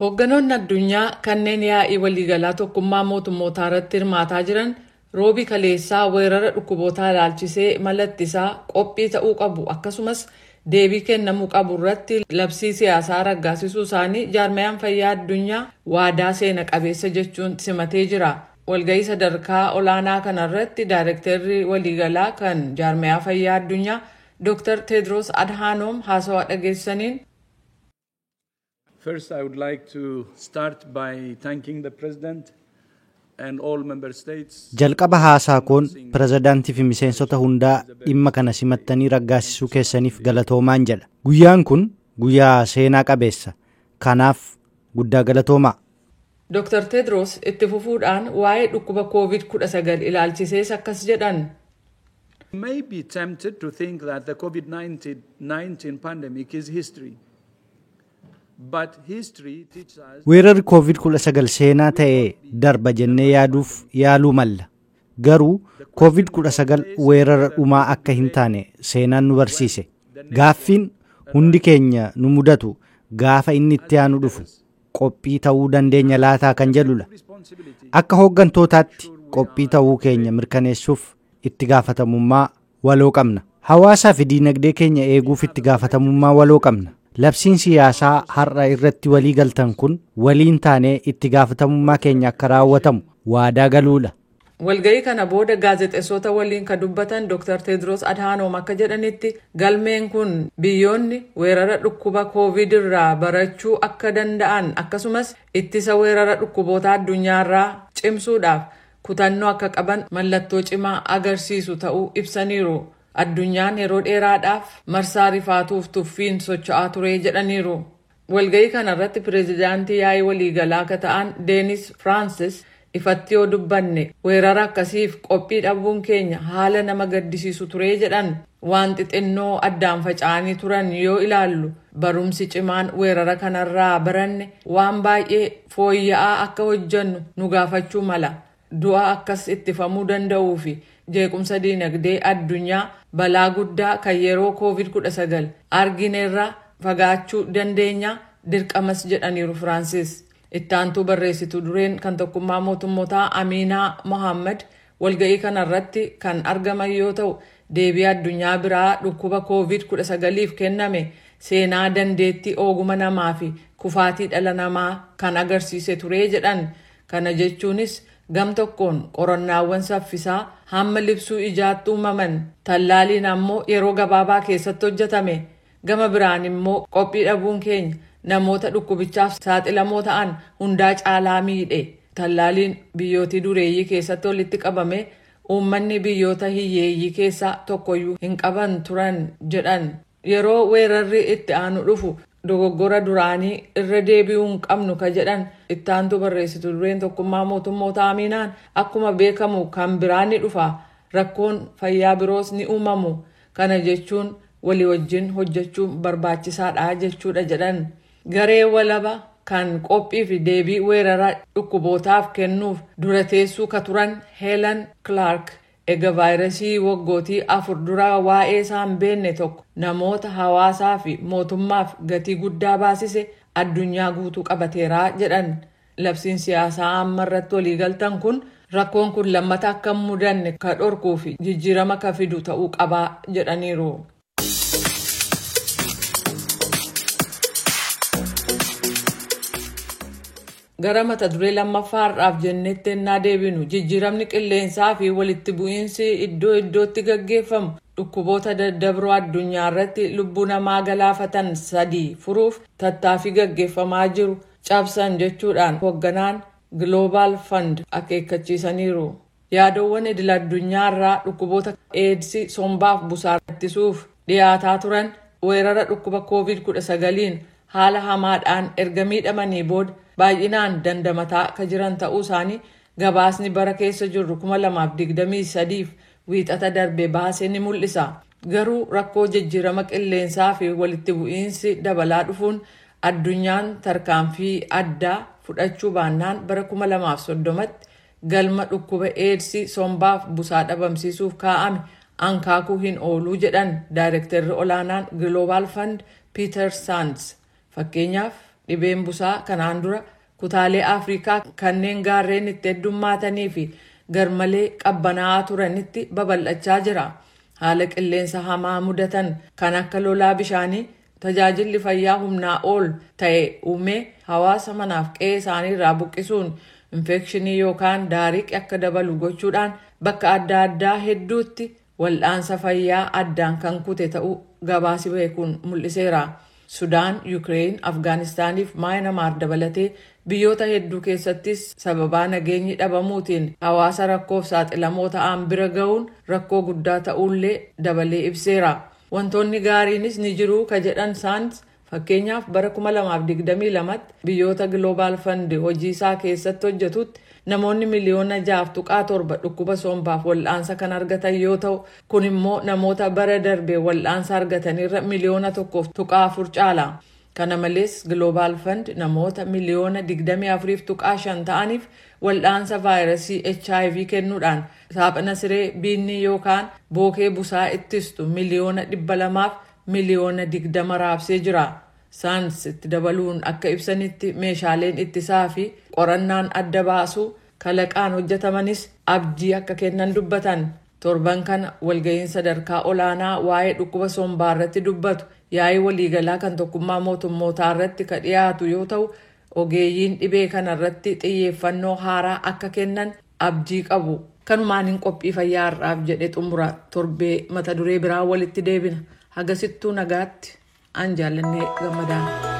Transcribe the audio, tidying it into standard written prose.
Hoogganoonni addunyaa kanneen yaa'ii waliigalaa tokkummaa mootummootaa irratti hirmaataa jiran roobii kaleessaa weerara dhukkubootaa ilaalchisee malatti isaa qophii ta'uu qabu, akkasumas deebii kennamuu qabu irratti labsii siyaasaa raggaasisuu isaanii jaarmayaan fayyaa addunyaa waadaa seena qabeessa jechuun simatee jira. Walga'ii sadarkaa olaanaa kanarratti daayirektarri waliigalaa kan jaarmayaa fayyaa addunyaa Dr. Tedros Adhanom haasawaa dhageessaniin, First, I would like to start by thanking the President and all member states. Jalqaba haasaa koon pirezidaantii fi miseensota hundaa dhimma kana simattanii raggaasisuu keessaniif galatoomaan jedha. Guyyaan kun guyyaa seenaa qabeessa. Kanaaf guddaa galatoomaa. Dr. Tedros itti fufuudhaan waa'ee dhukkuba COVID-19 ilaalchisees akkas jedhan. You may be tempted to think that the COVID-19 pandemic is history. But history teaches us Weerarri COVID-19 seenaa ta'ee darba jennee yaaduuf yaaluu malla. Garuu COVID-19 weerara dhumaa akka hin taane seenaan nu barsiise. Gaaffiin hundi keenya nu mudatu gaafa inni itti aanu dhufu qophii ta'uu dandeenya laataa kan jedhudha. Responsibility Akka hooggantootaatti qophii ta'uu keenya mirkaneessuuf itti gaafatamummaa waloo qabna. Hawaasaa fi diinagdee keenya eeguuf itti gaafatamummaa waloo qabna. Labsiin siyaasaa har'a irratti walii galtan kun waliin taanee itti gaafatamummaa keenya akka raawwatamu waadaa galuudha. Walga'ii kana booda gaazexeessota waliin kan dubbatan Dr. Tedros Adhanom akka jedhanitti, galmeen kun biyyoonni weerara dhukkuba COVID irraa barachuu akka danda'an, akkasumas ittisa weerara dhukkuboota addunyaarraa cimsuudhaaf kutannoo akka qaban mallattoo cimaa agarsiisu ta'uu ibsaniiru. Addunyaan yeroo dheeraadhaaf marsaa rifaatuuf tuffiin socho'aa ture jedhaniiru. Walga'ii kana irratti pireezidaantii yaa'ii waliigalaa akka ta'an Deenis Firaansis, ifatti yoo dubbanne, weerara akkasiif qophii dhabuun keenya haala nama gaddisiisu ture jedhan. Waan xixinnoo addaan faca'anii turan yoo ilaallu, barumsi cimaan weerara kanarraa baranne waan baay'ee fooyya'aa akka hojjannu nu gaafachuu mala. Du'a akkas ittifamuu danda'uu fi jeequmsa diinagdee addunyaa balaa guddaa kan yeroo COVID-19 argineerraa fagaachuu dandeenya, dirqamas jedhaniiru Firaansis. Ittaantuu barreessituu dureen kan tokkummaa mootummootaa Amiinaa Mohaammed walga'ii kanarratti kan argaman yoo ta'u, deebii addunyaa biraa dhukkuba COVID-19f kenname seenaa dandeettii ooguma namaa fi kufaatii dhala namaa kan agarsiise ture jedhan. Kana jechuunis gam tokkoon qorannaawwan saffisaa hamma libsuu ijaatti uumaman, tallaaliin ammoo yeroo gabaabaa keessatti hojjetame. Gama biraan immoo qophii dhabuun keenya namoota dhukkubichaaf saaxilamoo ta'an hundaa caalaa miidhe. Tallaaliin biyyootii dureeyyii keessatti walitti qabame uummanni biyyoota hiyyeeyyii keessaa tokkoyyuu hin qaban turan jedhan. Yeroo weerarri itti aanu dhufu dogoggora duraanii irra deebi'uu hin qabnu ka jedhan ittaantuu barreessitu dureen tokkummaa mootummoota Aminaan, akkuma beekamu kan biraa ni dhufa, rakkoon fayyaa biroos ni uumamu, kana jechuun walii wajjin hojjechuun barbaachisaadha jechuudha jedhan. Garee walaba kan qophii fi deebii weerara dhukkubootaaf kennuuf dura teessuu ka turan Helen Clark, ega vaayirasii waggootii 4 dura waa'ee isaan beenne tokko namoota, hawaasaa fi mootummaaf gatii guddaa baasise addunyaa guutuu qabateeraa jedhan. Labsiin siyaasaa amma irratti waliigaltan kun rakkoon kun lammata akka hin mudanne ka dhorkuu fi jijjiirama ka fidu ta'uu qabaa jedhaniiru. Gara mata duree lammaffaa har'aaf jennetti ennaa deebinu, jijjiiramni qilleensaa fi walitti bu'iinsi iddoo iddootti gaggeeffamu dhukkuboota daddabroo addunyaa irratti lubbuu namaa galaafatan sadii furuuf tattaaffii gaggeeffamaa jiru cabsan jechuudhaan hoogganaan Global Fund akeekkachiisaniiru. Yaadoowwan idil addunyaa irraa dhukkuboota eedsii, sombaaf busaa ittisuuf dhiyaataa turan weerara dhukkuba COVID-19 haala hamaadhaan erga miidhamanii booda baay'inaan dandamataa ka jiran ta'uu isaanii gabaasni bara keessa jirru 2023f wiixata darbe baasee ni mul'isa. Garuu rakkoo jijjiirama qilleensaa fi walitti bu'iinsi dabalaa dhufuun addunyaan tarkaanfii addaa fudhachuu baannaan bara 2030tti galma dhukkuba eedsii, sombaaf busaa dhabamsiisuuf kaa'ame ankaakuu hin ooluu jedhan daayirektarri olaanaan Global Fund Peter Sands. Fakkeenyaaf, Dhibeen busaa kanaan dura kutaalee Afrikaa kanneen gaarreen itti heddummaatanii fi garmalee qabbanaa'aa turanitti babal'achaa jira. Haala qilleensa hamaa mudatan kan akka lolaa bishaanii tajaajilli fayyaa humnaa ol ta'e uumee hawaasa manaaf qe'ee isaaniirraa buqqisuun infekshinii yookaan daariqi akka dabalu gochuudhaan bakka adda addaa hedduutti wal'aansa fayyaa addaan kan kute ta'uu gabaasi beekuun mul'iseera. Sudaan, Yukireen, Afgaanistaaniif Maayinamaar dabalatee biyyoota hedduu keessattis sababaa nageenyi dhabamuutiin hawaasa rakkoof saaxilamoo ta'an bira ga'uun rakkoo guddaa ta'uullee dabalee ibseera. Wantoonni gaariinis ni jiru ka jedhan Saans, fakkeenyaaf bara 2022tti biyyoota Global Fund hojii isaa keessatti hojjetutti namoonni miliyoona 6.7 dhukkuba sombaaf wal'aansa kan argatan yoo ta'u, kun immoo namoota bara darbe wal'aansa argatanirra miliyoona 1.4 caala. Kana malees Global Fund namoota miliyoona 24.5 ta'aniif wal'aansa vaayirasii HIV kennuudhaan saaphana siree biinni yookaan bookee busaa ittistu miliyoona 200 miliyoona 20 raabsee jira. Saans itti dabaluun akka ibsanitti, meeshaaleen ittisaa fi qorannaan adda baasuu kalaqaan hojjetamanis abdii akka kennan dubbatan. Torban kana walga'iin sadarkaa olaanaa waa'ee dhukkuba sombaa irratti dubbatu yaa'ii waliigalaa kan Tokkummaa Mootummootaa irratti ka dhiyaatu yoo ta'u, ogeeyyiin dhibee kana irratti xiyyeeffannoo haaraa akka kennan abdii qabu. Kanumaan hin qophii fayyaa har'aaf jedhe xumura. Torbee mata duree biraa walitti deebina. Hagasittuu nagaatti, an Jaallannee Gammadaa.